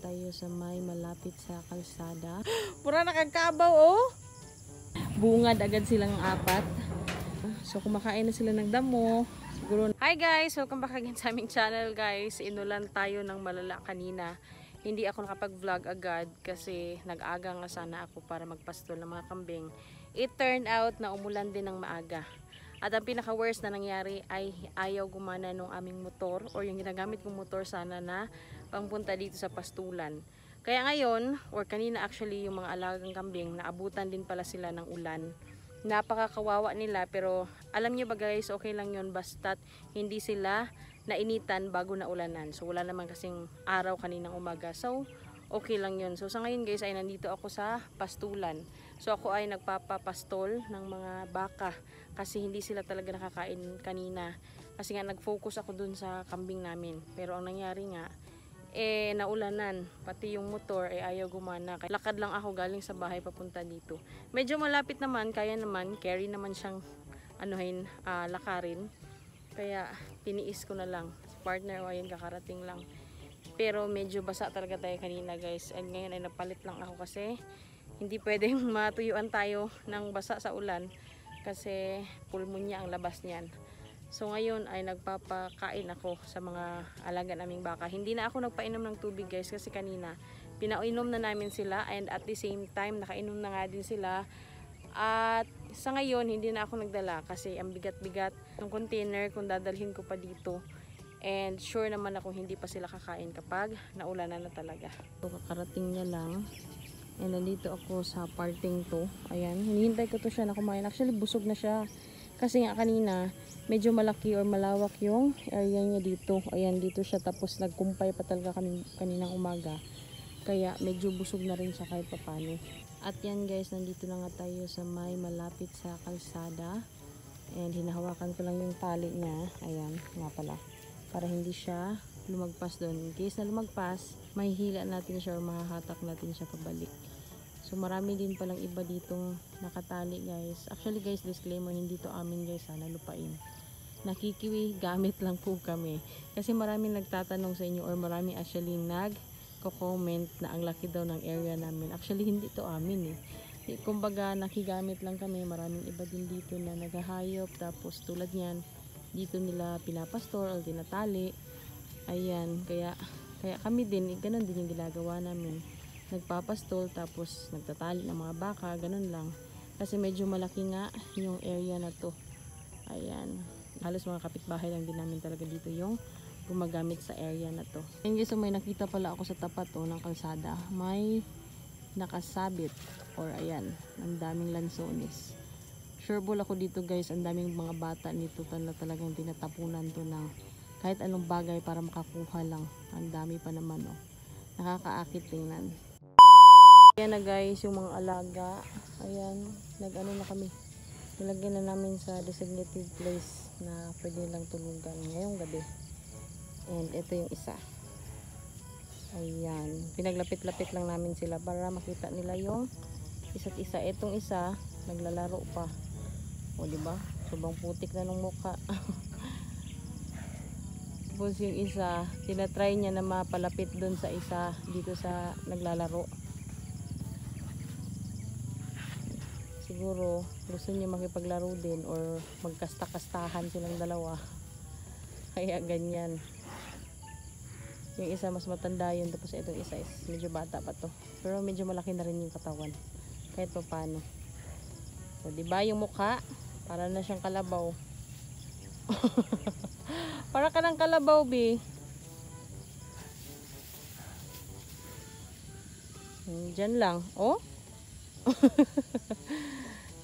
tayo sa may malapit sa kalsada. Pura nakagkabaw oh. Bungad agad silang apat. So kumakain na sila ng damo. Siguro. Hi guys! Welcome back again sa aming channel guys. Inulan tayo ng malala kanina. Hindi ako nakapag-vlog agad kasi nag-aga nga sana ako para magpastol ng mga kambing. It turned out na umulan din ng maaga. At ang pinaka-worst na nangyari ay ayaw gumana nung aming motor or yung ginagamit kong motor sana na pangpunta dito sa pastulan. Kaya ngayon, or kanina actually, yung mga alagang kambing, naabutan din pala sila ng ulan. Napakakawawa nila pero alam nyo ba guys, okay lang yun basta't hindi sila nainitan bago na ulanan. So wala naman kasing araw kaninang umaga. So okay lang yun. So sa ngayon guys ay nandito ako sa pastulan. So ako ay nagpapapastol ng mga baka kasi hindi sila talaga nakakain kanina. Kasi nga nag-focus ako dun sa kambing namin. Pero ang nangyari nga naulanan, pati yung motor ayaw gumana. Lakad lang ako galing sa bahay papunta dito. Medyo malapit naman, kaya naman, carry naman siyang lakarin. Kaya tiniis ko na lang. Partner o ayun, kakarating lang. Pero medyo basa talaga tayo kanina guys. And ngayon ay napalit lang ako kasi hindi pwedeng matuyuan tayo ng basa sa ulan kasi pulmonya ang labas niyan. So ngayon ay nagpapakain ako sa mga alaga naming baka. Hindi na ako nagpainom ng tubig guys kasi kanina pinainom na namin sila and at the same time nakainom na nga din sila. At sa ngayon hindi na ako nagdala kasi ang bigat-bigat ng container kung dadalhin ko pa dito. And sure naman ako hindi pa sila kakain kapag naulanan na talaga. So kakarating niya lang. And nandito ako sa parting to. Ayan, hinihintay ko to siya na kumain. Actually busog na siya. Kasi nga kanina, medyo malaki or malawak yung area niya dito. Ayan, dito siya. Tapos nagkumpay pa talaga kaninang umaga. Kaya medyo busog na rin siya kahit papano. At yan guys, nandito na nga tayo sa may malapit sa kalsada. And hinahawakan ko lang yung tali niya. Ayan, nga pala. Para hindi siya lumagpas doon. In case na lumagpas, mahihila natin siya or mahahatak natin siya pabalik. So marami din palang iba ditong nakatali guys. Actually guys, disclaimer, hindi to amin guys, nalupain. Nakikiwi gamit lang po kami. Kasi maraming nagtatanong sa inyo or marami actually nag-comment na ang laki daw ng area namin. Actually hindi to amin Kumbaga nakigamit lang kami. Maraming iba din dito na naghahayop. Tapos tulad niyan, dito nila pinapastor o tinatali. Ayan, kaya kami din, ganun din yung ginagawa namin. Nagpapastol tapos nagtatali ng mga baka, ganun lang. Kasi medyo malaki nga yung area na to. Ayan, halos mga kapitbahay lang din namin talaga dito yung gumagamit sa area na to. And guys, so may nakita pala ako sa tapat ng kalsada. May nakasabit or ayan, ang daming lansones. Sureball ako dito guys, ang daming mga bata nito talagang tinatapunan to ng kahit anong bagay para makakuha lang. Ang dami pa naman nakakaakit tingnan. Ayan na guys, yung mga alaga. Ayan, nag-ano na kami. Nilagyan na namin sa designated place na pwede lang tulugan ngayong gabi. And ito yung isa. Ayan, pinaglapit-lapit lang namin sila para makita nila yung isa't isa. Itong isa, naglalaro pa. O diba? Sobrang putik na ng mukha. Tapos yung isa, tinatry niya na mapalapit dun sa isa dito sa naglalaro. Siguro gusto niya makipaglaro din or magkasta-kastahan silang dalawa. Kaya ganyan. Yung isa mas matanda yun, tapos itong isa is medyo bata pa to. Pero medyo malaki na rin yung katawan. Kahit pa paano. So, diba yung mukha? Para na siyang kalabaw. Para ka ng kalabaw, be. Diyan lang. Oh?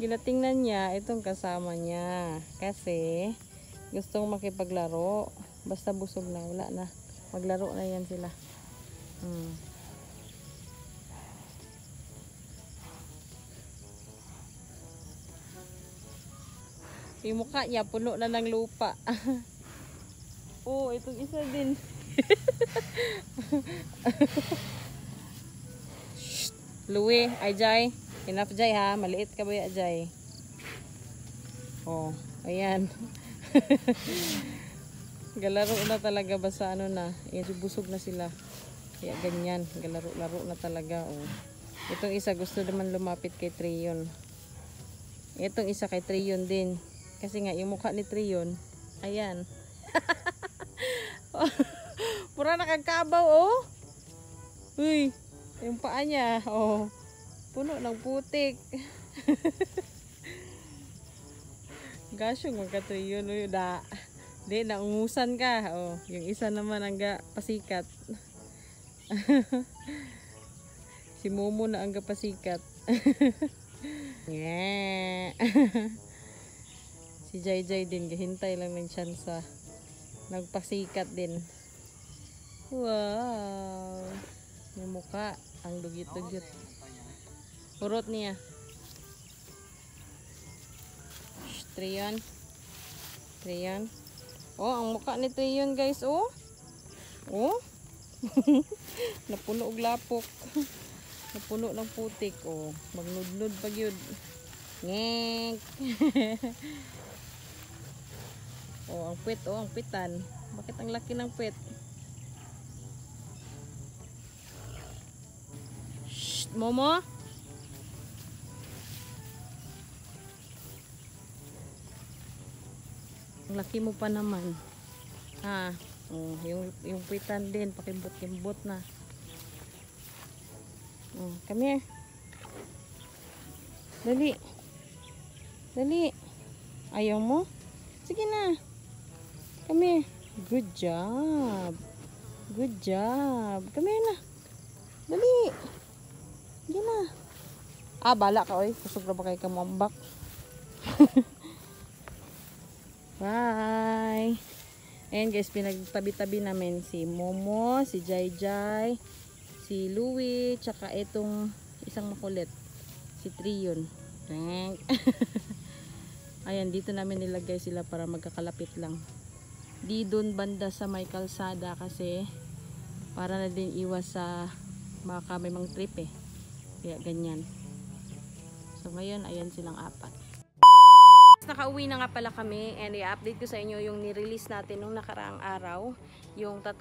Ginatingnan niya itong kasama niya. Kasi gustong makipaglaro. Basta busog na. Wala na. Maglaro na yan sila. Yung mukha niya puno na ng lupa. Oh, itong isa din. Louie, Ajay. Enough Jay ha, maliit ka ba ya Jay? Oh, ayan. Galaro na talaga basta ano na, busog na sila. Kaya ganyan, galaro-laro na talaga. Oh. Itong isa gusto naman lumapit kay Treyon. Itong isa kay Treyon din. Kasi nga yung mukha ni Treyon, ayan. Pura nakagkabaw oh. Uy, yung paa niya, oh. Puno ng putik. Gasyong mga Treyon, oh, da. Di, naungusan ka. Oh, yung isa naman ang pasikat. Si Momo na ang pasikat. Yeah. Si Jai din, gahintay lang ng tsansa. Nagpasikat din. Wow. Yung mukha, ang dugit-dugit. Urot niya. Treyon. Treyon. Oh, ang mukha ni Treyon guys, oh. Oh. Napuno og lapok. Napuno ng putik, oh. Magnudnud pag yun. Ngek. Oh, ang puwet, oh, ang pitan. Bakit ang laki ng puwet? Shh, Momo. Ang laki mo pa naman. Ah, oh, yung puwitan din, pakimbot-kimbot na. Oh, come here. Dali. Dali. Ayaw mo? Sige na. Come here. Good job. Good job. Come here na. Dali. Sige na. Ah, bala ka oy. Kusog na ba kayo kamambak? Bye. Ayan guys, pinagtabi-tabi namin si Momo, si Jai, si Louie, tsaka itong isang makulit, si Treyon. Ayan, dito namin nilagay sila para magkakalapit lang. Di doon banda sa may kalsada kasi para na din iwas sa mga may mga trip eh. Kaya ganyan. So ngayon, ayan silang apat. Nakauwi na nga pala kami and i-update ko sa inyo yung ni-release natin nung nakaraang araw. Yung 3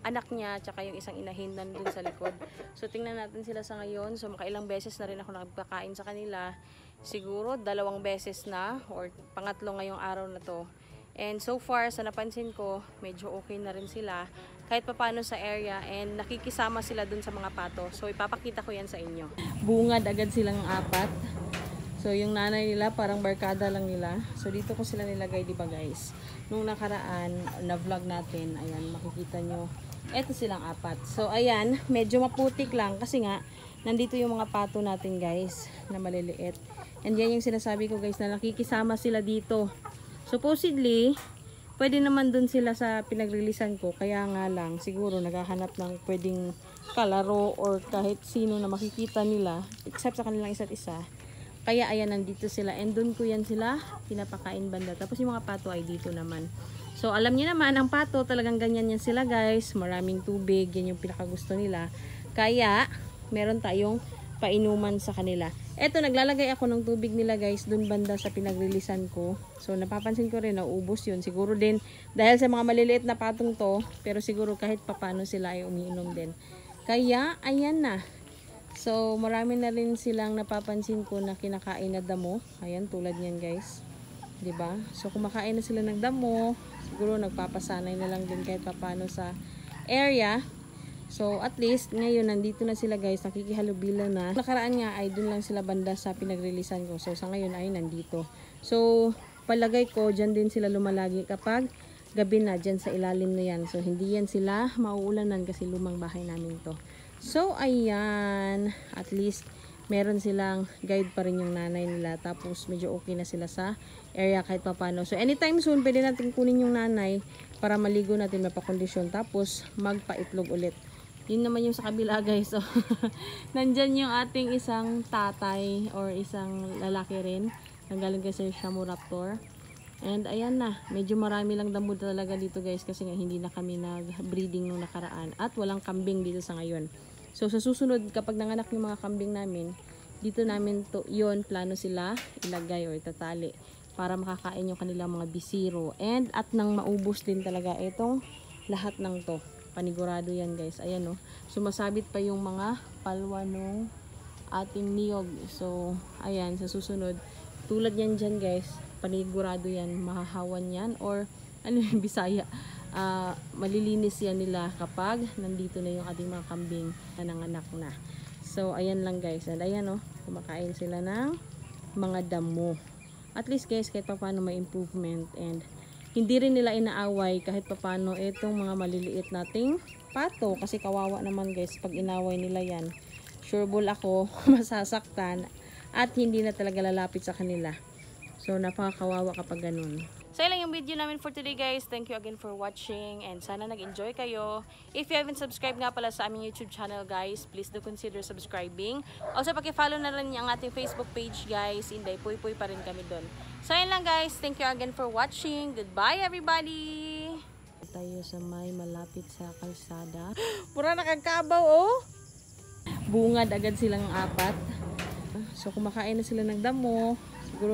anak niya tsaka yung isang inahin nandun sa likod. So tingnan natin sila sa ngayon. So makailang beses na rin ako nakapakain sa kanila. Siguro 2 beses na or pangatlo ngayong araw na to. And so far sa napansin ko, medyo okay na rin sila kahit papano sa area and nakikisama sila dun sa mga pato. So ipapakita ko yan sa inyo. Bungad agad silang 4. So yung nanay nila parang barkada lang nila. So dito ko sila nilagay, di ba guys? Nung nakaraan na vlog natin, ayan makikita nyo. Eto silang 4. So ayan, medyo maputik lang kasi nga nandito yung mga pato natin guys na maliliit. And yan yung sinasabi ko guys na nakikisama sila dito. Supposedly, pwede naman dun sila sa pinag-releasean ko. Kaya nga lang, siguro naghahanap ng pwedeng kalaro or kahit sino na makikita nila except sa kanilang isa't isa. Kaya ayan, nandito sila. And dun ko yan sila pinapakain banda. Tapos yung mga pato ay dito naman. So alam niyo naman, ang pato talagang ganyan yan sila guys. Maraming tubig. Yan yung pinakagusto nila. Kaya meron tayong painuman sa kanila. Eto, naglalagay ako ng tubig nila guys dun banda sa pinag-releasean ko. So napapansin ko rin na ubos yun. Siguro din dahil sa mga maliliit na patong to. Pero siguro kahit papano sila ay umiinom din. Kaya ayan na. So, marami na rin silang napapansin ko na kinakain na damo. Ayan, tulad niyan guys. 'Di ba? So, kumakain na sila ng damo. Siguro nagpapasanay na lang din kahit paano sa area. So, at least, ngayon, nandito na sila guys. Nakikihalubila na. Nakaraan nga ay dun lang sila banda sa pinag-releasean ko. So, sa ngayon ay nandito. So, palagay ko, dyan din sila lumalagi kapag gabi na dyan sa ilalim na yan. So, hindi yan sila mauulanan kasi lumang bahay namin to. So, ayan. At least, meron silang guide pa rin yung nanay nila. Tapos, medyo okay na sila sa area kahit papano. So, anytime soon, pwede natin kunin yung nanay para maligo natin, mapakondisyon. Tapos, magpaitlog ulit. Yun naman yung sa kabila, guys. So, nandyan yung ating isang tatay or isang lalaki rin. Nanggaling kasi siya mo raptor. And, ayan na. Medyo marami lang damo talaga dito, guys. Kasi nga, hindi na kami nag-breeding nung nakaraan. At walang kambing dito sa ngayon. So, sa susunod, kapag nanganak yung mga kambing namin, dito namin to, yun, plano sila ilagay o itatali para makakain yung kanilang mga bisiro. And, at nang maubos din talaga itong lahat ng to. panigurado yan guys. Ayan oh. Sumasabit pa yung mga palwa nung ating niyog. So, ayan, sa susunod, tulad yan dyan guys, panigurado yan, mahahawan yan, or ano yung Bisaya, malilinis yan nila kapag nandito na yung ating mga kambing na nanganak na. So, ayan lang guys. And ayan oh, kumakain sila ng mga damo. At least guys, kahit paano may improvement, and hindi rin nila inaaway kahit paano itong mga maliliit nating pato, kasi kawawa naman guys pag inaway nila yan. Sureball ako masasaktan at hindi na talaga lalapit sa kanila. So napakakawawa kapag ganun. So yun lang yung video namin for today guys. Thank you again for watching and sana nag-enjoy kayo. If you haven't subscribed nga pala sa aming YouTube channel guys, please do consider subscribing. Also paki-follow na rin ang ating Facebook page guys. Inday Puy pa rin kami doon. So yun lang guys. Thank you again for watching. Goodbye everybody! Tayo sa may malapit sa kalsada. Pura nakagkabaw oh! Bungad agad silang apat. So kumakain na sila ng damo. Siguro